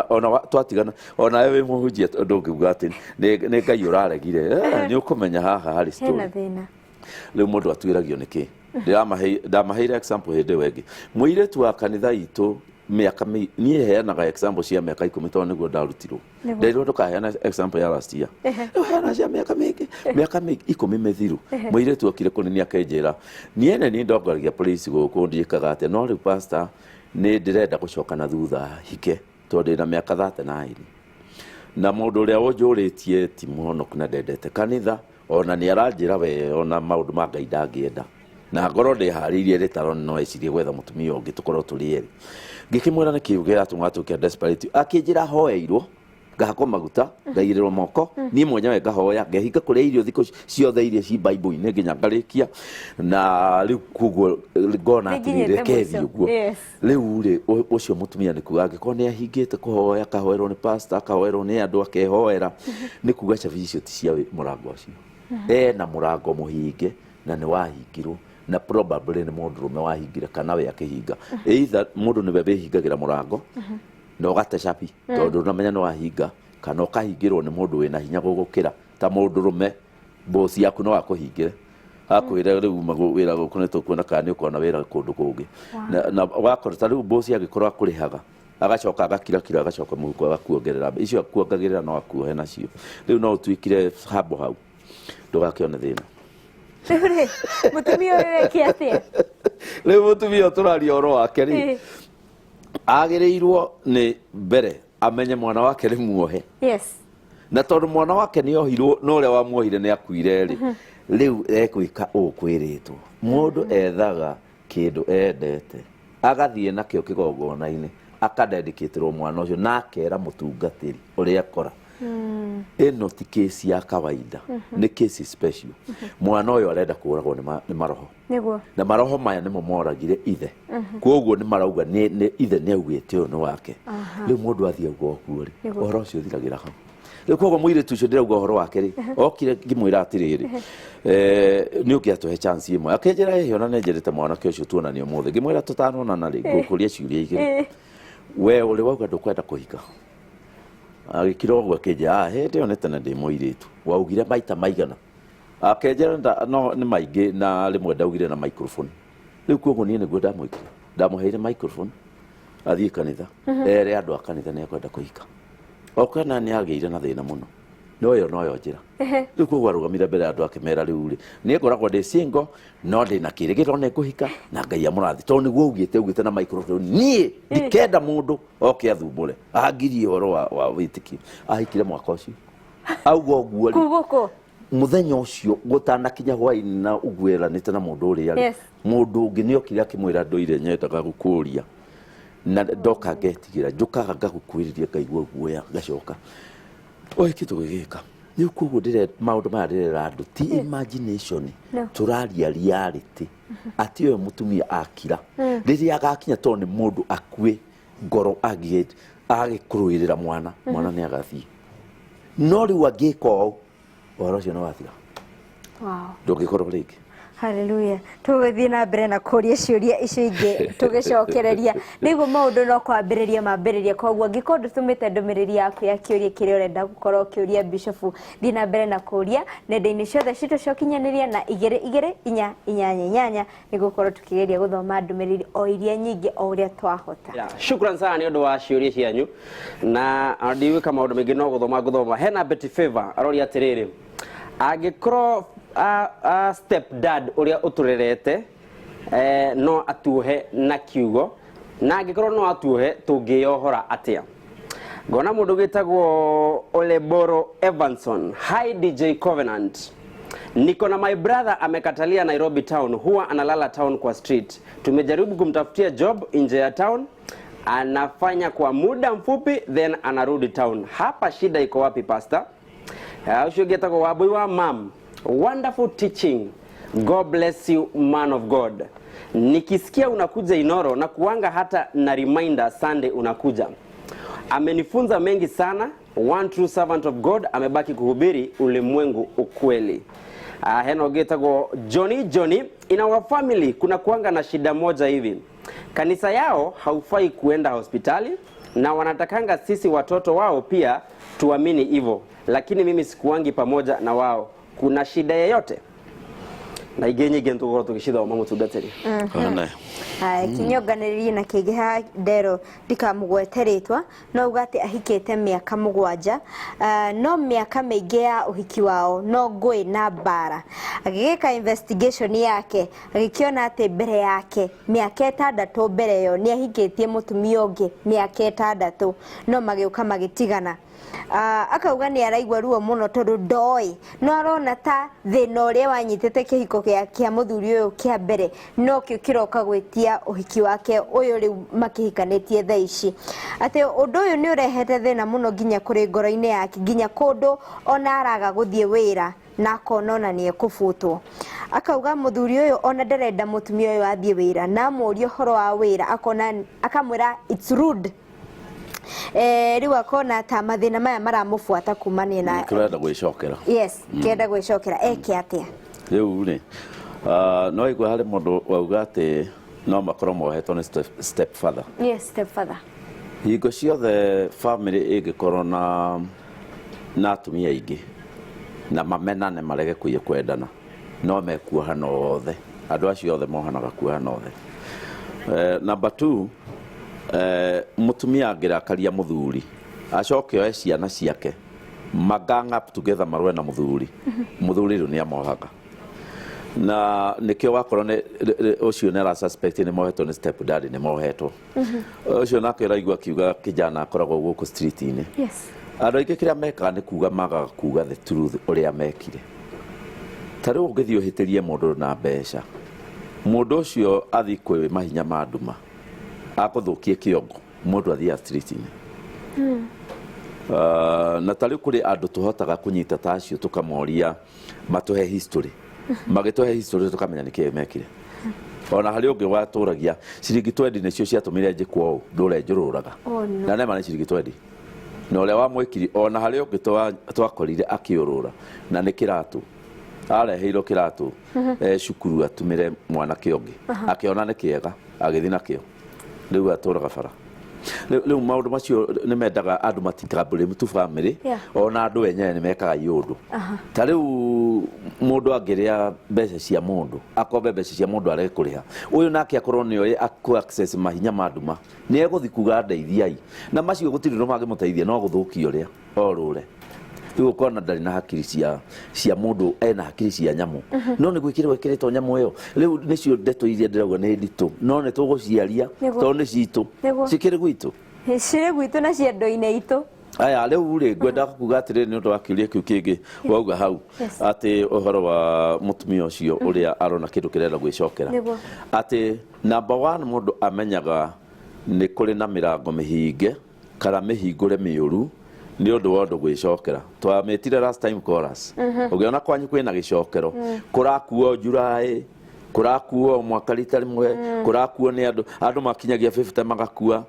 Speaker 2: ona twatigana, ona we wĩ mũhunjia ndũngiuga atĩ nĩ Ngai ũraregire. Nĩ ũkũmenya haha harĩ story.
Speaker 1: Hena thĩna.
Speaker 2: Rĩu mũndũ atuĩragio nĩ kĩ? Ndamaheire example hĩndĩ ĩyo ĩngĩ, mũirĩtu wa kanitha itũ mĩaka niĩ heanaga example cia mĩaka 10 tondũ nĩguo ndarutirwo. Nderirwo ndũkaheana example ya last year, rĩu heana cia mĩaka mĩingĩ, mĩaka 10 mĩthiru. Mũirĩtu okire kũrĩ niĩ akĩnjĩra, niĩ nĩ niĩ ndongoragia police gũkũ, ndiĩkaga atĩa, no rĩu pastor nĩ ndĩrenda gũcoka na thutha hike tondũ ndĩna mĩaka 39, na mũndũ ũrĩa ũnjũrĩtie ti mũhonoku na ndendete kanitha, ona nĩ aranjĩra we ona maũndũ ma Ngai ndangĩenda, na ngorwo ndĩharĩirie rĩtaro no ecirie gwetha mũtumia ũngĩ tũkorwo tũrĩ erĩ. Ngĩkĩmwĩra nĩ kĩu kĩratũma tũke desperate. Akĩnjĩra hoeirwo ngahakwo maguta, ngaigĩrĩrwo moko, niĩ mwenyewe ngahoya, ngehinga kũrĩa irio thikũ ciothe iria ci Bible-inĩ nginya ngarĩkia, na rĩu koguo ngona atĩrĩrĩ,
Speaker 1: Nĩnginyĩte
Speaker 2: reke
Speaker 1: mũico.
Speaker 2: thiĩ ũguo. Rĩu rĩ, ũcio mũtumia nĩ kuga angĩkorwo nĩ ahingĩte kũhoya, akahoerwo nĩ pastor, akahoerwo nĩ andũ, akehoera, nĩ kuga cabi icio ti cia mũrango ũcio. Ena mũrango mũhinge na nĩ wahingirwo, na probably nĩ mũndũrũme wahingire kana we akĩhinga. Either mũndũ nĩwe wĩhingagĩra mũrango na ũgate cabi tondũ ũnamenya nĩ wahinga, kana ũkahingĩrwo nĩ mũndũ wĩna hinya gũgũkĩra ta mũndũrũme, boss yaku no akũhingĩre akwĩre rĩu wĩra gũkũ nĩ tũkuona kana nĩ ũkona wĩra kũndũ kũngĩ. Na wakora ta rĩu boss angĩkorwo akũrĩhaga agacoka agakirakira, agacoka mũhuko agakuongerera icio akuongagĩrĩra, no akuohe nacio. Rĩu no ũtuĩkire hambo hau ndũgakĩone thĩna.
Speaker 1: Rĩu rĩ, mũtumia ũyũ eke atĩa?
Speaker 2: Rĩu mũtumia ũyũ tũraria ũhoro wake rĩ, agĩrĩirwo nĩ mbere amenye mwana wake nĩ muohe. Na tondũ mwana wake nĩ ohirwo na ũrĩa wamuohire nĩ akuire rĩ, rĩu ekwĩka ũũ kwĩrĩtwo. Mũndũ ethaga kĩndũ endete agathiĩ nakĩo kĩgongona-inĩ, akadedicatĩrwo mwana ũcio, na akera mũtungatĩri ũrĩa akora ĩno ti kesi ya kawaida, nĩ kesi special. Mwana ũyũ arenda kũragwo nĩ maroho. Na maroho maya nĩmo moragire ithe, koguo nĩ marauga nĩ ithe nĩ augĩte ũyũ nĩ wake. Rĩu mũndũ athiĩ auga ũguo rĩ, ũhoro ũcio ũthiragĩra hau. Rĩu koguo mũirĩtu ũcio ndĩrauga ũhoro wake rĩ, okire ngĩmwĩra atĩrĩrĩ, nĩ ũngĩatũhe chance ĩmwe. Akĩnjĩra ĩhĩ, ona nĩ njĩrĩte mwanake ũcio tuonanie ũmũthĩ. Ngĩmwĩra tũtanonana rĩ, ngũkũria ciũria igĩrĩ. We ũrĩ wauga ndũkwenda kũhika? Agĩkira ũguo akĩnjĩra, ah, hĩndĩ ĩyo nĩ tene ndĩ mũirĩtu. Waugire maita maigana? Akĩnjĩra no nĩ maingĩ na rĩmwe ndaugire na microphone. Rĩu koguo niĩ nĩguo ndamwĩkire. Ndamũheire microphone athiĩ kanitha ere andũ a kanitha nĩ ekwenda kũhika. Okana nĩ agĩire na thĩna mũno. No ĩyo noyo njĩra. Rĩu koguo arũgamire mbere ya andũ akĩmera rĩu rĩ, niĩ ngoragwo ndĩ single no ndĩ na kĩrĩgĩrĩro nĩ ngũhika na Ngai amũrathi. Tondũ nĩguo augĩte, augĩte na microphone niĩ ndikenda mũndũ oke athumbũre angirie ũhoro wa wĩtĩkio. Ahikire mwaka ũcio. Auga ũguo rĩ,
Speaker 1: Kugũkũ.
Speaker 2: Mũthenya ũcio gũtanakinya hwaĩ-inĩ na ũguo eranĩte na mũndũ ũrĩa rĩ, mũndũ ũngĩ nĩ okire akĩmwĩra ndũire nyendaga gũkũria na ndoka ngetigĩra, njũkaga ngagũkuhĩrĩria ngaigua guoya ngacoka ũhiki tũgĩgĩka. Rĩu koguo ndĩre maũndũ maya ndĩrera andũ ti imagination, tũraria reality atĩ ũyũ mũtumia akira rĩrĩa agakinya, tondũ nĩ mũndũ akue ngoro agĩkũrũĩrĩra mwana, mwana nĩ agathiĩ. No rĩu angĩka ũũ, ũhoro ũcio nĩ wathira. Ndũngĩkorwo rĩngĩ.
Speaker 1: Haleluya. Tũgũthiĩ na mbere na kũria ciũria icio ingĩ tũgĩcokereria. Nĩguo maũndũ no kwambĩrĩria mambĩrĩria, koguo angĩkorwo ndũtũmĩte ndũmĩrĩri yaku ya kĩũria kĩrĩa ũrenda gũkorwo ũkĩũria Bishop, thiĩ na mbere na kũria nenda-inĩ ciothe citũ cia ũkinyanĩria na 2 2 4 8 8, nĩguo gũkorwo tũkĩgeria gũthoma ndũmĩrĩri o iria nyingĩ o ũrĩa twahota.
Speaker 3: Yeah, shukran sana nĩ ũndũ wa ciũria cianyu na ndigwĩka maũndũ maingĩ no gũthoma ngũthoma. Hena Betty Favor aroria atĩrĩrĩ, angĩkorwo step dad ũrĩa ũtũrerete no atuohe na kiugo, na angĩkorwo no atuohe tũngĩyohora atĩa? Ngona mũndũ wĩtagwo Oleboro Evanson, hi DJ Covenant, niko na my brother amekatalia Nairobi town, huwa analala town kwa street. Tumejaribu kumtafutia job nje ya town, anafanya kwa muda mfupi then anarudi town. Hapa shida iko wapi, pastor? Ũcio ũngĩ etagwo Wambui wa mam, wonderful teaching, God bless you man of God. Nikisikia unakuja Inoro na kuanga hata na reminder Sunday unakuja. Amenifunza mengi sana, one true servant of God, amebaki kuhubiri ulimwengu ukweli. Hena ũngĩ etagwo Johnny Johnny, in our family kuna kuanga na shida moja hivi. Kanisa yao haufai kuenda hospitali na wanatakanga sisi watoto wao pia tuamini hivyo, lakini mimi sikuangi pamoja na wao. Kuna shida yeyote? Na ingĩ nyingĩ nĩtũgũkorwo tũgĩcithoma mũtungatĩri.
Speaker 2: One.
Speaker 1: Aya, kinyonganĩrĩrie na kĩngĩ ha Ndero, ndikamũgwete rĩtwa, no uga atĩ ahikĩte mĩaka 7, no mĩaka mĩingĩ ya ũhiki wao no ngũĩ na mbara. Agĩgĩka investigation yake agĩkĩona atĩ mbere yake mĩaka 6 mbere ĩyo nĩ ahikĩtie mũtumia ũngĩ mĩaka 6, no magĩũka magĩtigana. Akauga nĩ araigua ruo mũno tondũ ndoĩ, no arona ta thĩna ũrĩa wanyitĩte kĩhiko kĩa mũthuri ũyũ kĩa mbere nokĩo kĩroka gwĩtia ũhiki wake ũyũ rĩu makĩhikanĩtie thaa ici. Atĩ ũndũ ũyũ nĩ ũrehete thĩna mũno nginya kũrĩ ngoro-inĩ yake, nginya kũndũ ona araga gũthiĩ wĩra na akona ona nĩ ekũbutwo. Akauga mũthuri ũyũ ona ndarenda mũtumia ũyũ athiĩ wĩra, na amũria ũhoro wa wĩra akona, akamwĩra it's rude. Rĩu akona ta mathĩna maya maramũbuata kumania na
Speaker 2: kĩrenda gwĩcokera.
Speaker 1: Yes, kĩrenda gwĩcokera eke atĩa?
Speaker 2: Rĩu rĩ, no igua harĩ mũndũ wauga atĩ no makorwo mohetwo nĩ step father.
Speaker 1: Yes, step father.
Speaker 2: Hingo ciothe family ĩngĩkorwo na atumia aingĩ na mamenane marege kwendana, no mekuohana othe, andũ acio othe mohanaga kuohana othe. Number 2, mũtumia angĩrakaria mũthuri acoke oe ciana ciake ma gang up together marũe na mũthuri, mũthuri rĩu nĩ amohaga. Na nĩkĩo wakorwo nĩ ũcio nĩ ara suspect nĩ mohetwo nĩ step daddy, nĩ mohetwo. Ũcio nake ũraigua akiuga kijana akoragwo gũkũ street-inĩ. Andũ aingĩ kĩrĩa mekaga nĩ kuga magaga kuga the truth ũrĩa mekire. Ta rĩu ũngĩthiĩ ũhĩtĩrie mũndũ na mbeca, mũndũ ũcio athiĩ kwĩ mahinya ma nduma akũthũkie kĩongo, mũndũ athiaga street-inĩ. Na ta rĩu kũrĩ andũ tũhotaga kũnyita ta acio tũkamoria matũhe history, magĩtũhe history tũkamenya nĩkĩĩ mekire. Ona harĩ ũngĩ watũragia ciringi 20 nĩcio ciatũmire njĩkwo ũũ, ndũre njũrũraga.
Speaker 1: Oh, no.
Speaker 2: Na nema nĩ ciringi 20. Na ũrĩa wamwĩkiri ona harĩ ũngĩ twakorire akĩũrũra na nĩ kĩratũ areheirwo kĩratũ cukuru atumĩre mwanake ũngĩ, akĩona nĩ kĩega agĩthiĩ nakĩo, rĩu atũraga bara. Rĩu maũndũ macio nĩ mendaga andũ matikambũrĩ tu family. Ona andũ enyewe nĩ mekaga iũndũ. Ta rĩu mũndũ angĩrĩa mbeca cia mũndũ, akombe mbeca cia mũndũ arege kũrĩha, ũyũ nake akorwo nĩ oĩ akũ access mahinya ma nduma, nĩ egũthi kuga ndeithiai, na macio gũtirĩ ũndũ mangĩmũteithia no gũthũkia ũrĩa orũre. Rĩu ũkona ndarĩ na hakiri cia mũndũ, ena hakiri cia nyamũ, no nĩ gwĩkĩrwo ĩkĩrĩtwo nyamũ ĩyo. Rĩu nĩcio ndeto iria ndĩrauga nĩ nditũ, no nĩ tũgũciaria tondũ nĩ citũ. Cikĩrĩ gwitũ.
Speaker 1: Cirĩ gwitũ na ciendo-inĩ itũ.
Speaker 2: Aya, rĩu rĩ, ngwenda kuga atĩrĩrĩ nĩ ũndũ wa kĩũria kĩu kĩngĩ wauga hau, atĩ ũhoro wa mũtumia ũcio ũrĩa arona kĩndũ kĩrenda gwĩcokera, atĩ number one mũndũ amenyaga nĩ kũrĩ na mĩrango mĩhinge kana mĩhingũre mĩũru nĩ ũndũ wa ũndũ gwĩcokera. Twamĩtire last time chorus. Ũngĩona kwanyu kwĩna gĩcokero, kũrakuo July, kũrakuo mwaka rita rĩmwe, kũrakuo nĩ andũ, andũ makinyagia 50 magakua.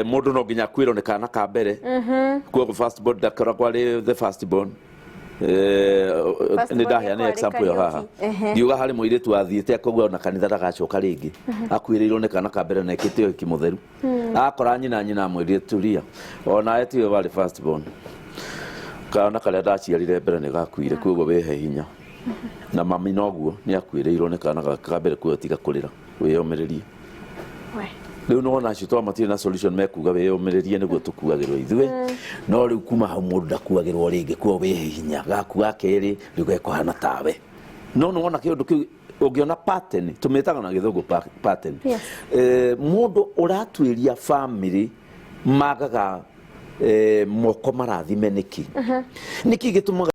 Speaker 2: Mũndũ no nginya akuĩrwo nĩ kana ka mbere, koguo first born ndakoragwo arĩ the first born.
Speaker 1: First
Speaker 2: Nĩ
Speaker 1: born
Speaker 2: ndaheana
Speaker 1: nĩ
Speaker 2: example ĩyo haha.
Speaker 1: Kariũki.
Speaker 2: Ngiuga harĩ mũirĩtu wathiĩte akauga ona kanitha ndagacoka rĩngĩ, akuĩrĩirwo nĩ kana ka mbere na ekĩte ũhiki mũtheru. Akora nyina, nyina amwĩrire turia, onawe tiwe warĩ first born, kana karĩa ndaciarire mbere nĩ gakuire, koguo wĩhe hinya. Na mami noguo nĩ akuĩrĩirwo nĩ kana gake ka mbere, koguo tiga kũrĩra, wĩyũmĩrĩrie. Rĩu nĩwona acio twa matirĩ na solution, mekuga wĩyũmĩrĩrie nĩguo tũkuagĩrwo ithuĩ, no rĩu kuma hau mũndũ ndakuagĩrwo rĩngĩ, kuo wĩhe hinya. Gaku ga kerĩ rĩu gekũhana tawe, no nĩwona kĩũndũ kĩu ũngĩona pattern, tũmĩtaga na gĩthũngũ pattern. Mũndũ ũratuĩria family magaga moko marathime nĩkĩ, nĩkĩ gĩtũmaga